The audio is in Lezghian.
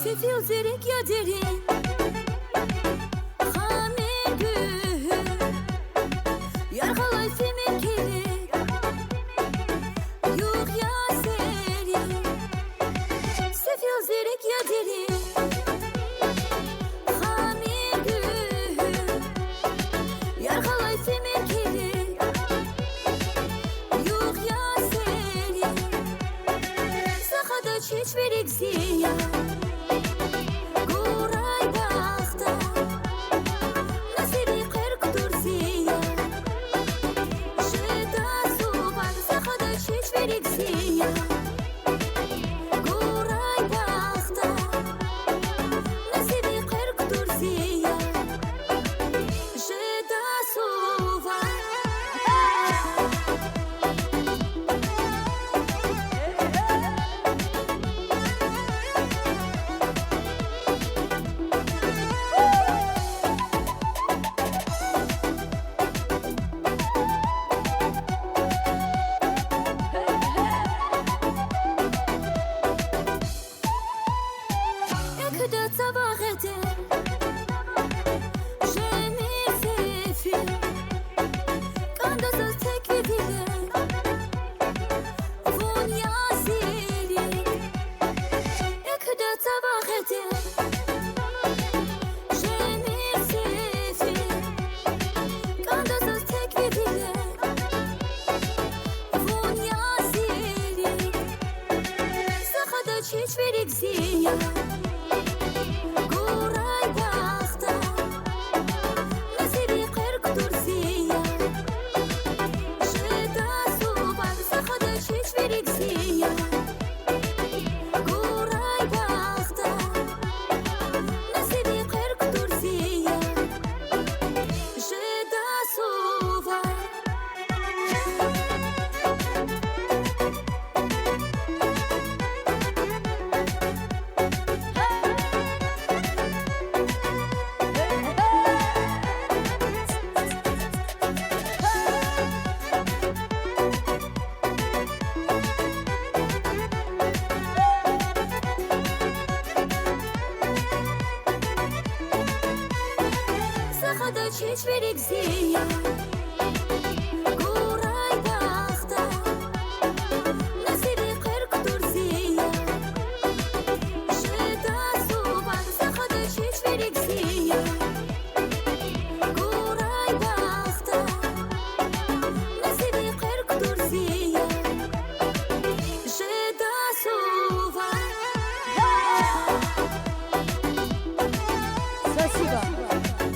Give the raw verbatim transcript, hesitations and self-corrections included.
Сефил зирек я дерин, хами гуьгьуьл, яргъалай фимир килиг, югъ я серин. Сефил зирек я дерин, хами гуьгьуьл, яргъалай фимир килиг, югъ я серин. Сахадач гьич вилик зи яд, гурай бахтар, насиб и къвер кутур зи яд. Жеда сувар, сахадач гьич вилик зи яд, гурай бахтар, насиб и къвер кутур зи яд. Жеда сувар. Экуьда цава гъетер, жемир сефил, кӀанда заз тек ви вилер, вун я зи ирид. Экуьда цава гъетер, жемир сефил, кӀанда заз тек ви вилер, вун я зи ирид. Сахадач гьич вилик зи яд, гурай бахтар, насиб и къвер кутур зи яд. Жеда сувар, сахадач гьич вилик зи яд, гурай бахтар, насиб и къвер кутур зи яд. Жеда сувар. Сахадач гьич вилик зи яд, гурай бахтар, насиб и къвер кутур зи яд. Жеда сувар, сахадач гьич вилик зи яд, гурай бахтар, насиб и къвер кутур зи яд. Жеда сувар. Спасибо.